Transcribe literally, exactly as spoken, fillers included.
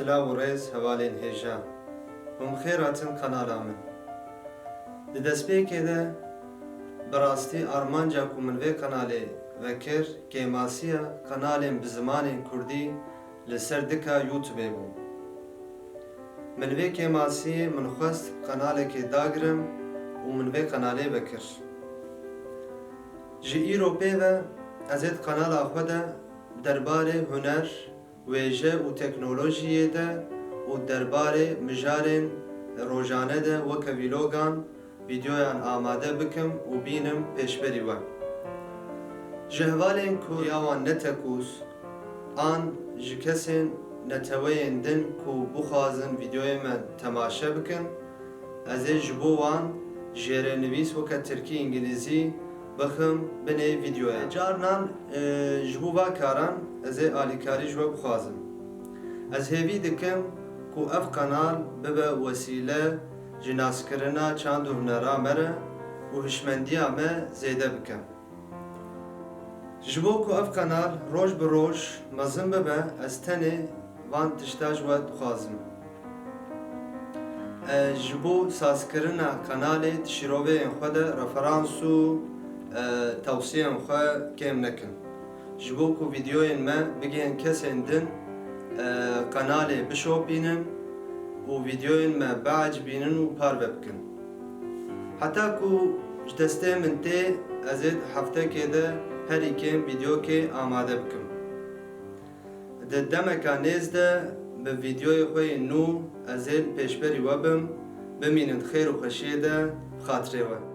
Silav û rêz hevalên hêja. Hûn bi xêr hatin qenala min. Di destpêkê de bi rastî armanca ku min vê qenalê vekir, kêmasiya qenalên bi zimanên kurdî li ser dika YouTubeê bû. Min vê kêmasiyê min xwest qenalekê dagirim û min vê qenalê vekir. Ji îro pê ve ez ê di qenala xwe de derbarê huner, wêje û teknolojiyê de û derbarê mijarên rojane de weke vlogan, vîdeoyan amade bikim û bînim pêşberî we. Ji hevalên ku ya wan ne tekûz an ji kesên neteweyên din ku bixwazin vîdeoyê me temaşe bikin, ez ê ji bo wan jêrenivîs weke tirkî, îngilîzî bixim binê vîdeoya. Carinan, e, ji bo va karan ez ê alîkarî ji we bixwazim. Ez hêvî dikim ku ev qenal bibe wesîle ji naskirina çand û hunera me re û hişmendiya me zêde bike. Ji bo ku ev qenal roj bi roj mezin bibe, ez tenê van tişta ji we dixwazim. Ez ji bo sazkirina qenalê di şîroveyên xwe de referans û, e, tewsiyên xwe kêm nekin. Ji bo ku vîdeoyên me bigihên kesên din, e, qenalê bişopînin û vîdeoyên me biecibînin û parve bikin. Heta ku ji destê min tê, ez ê di heftekê de herî kêm vîdeokê amade bikim. Di demeka nêz de bi vîdeoyê xwe yê nû ez ê li pêşberî we bim. Bimînin di xêr û xweşiyê de, bi xatirê we.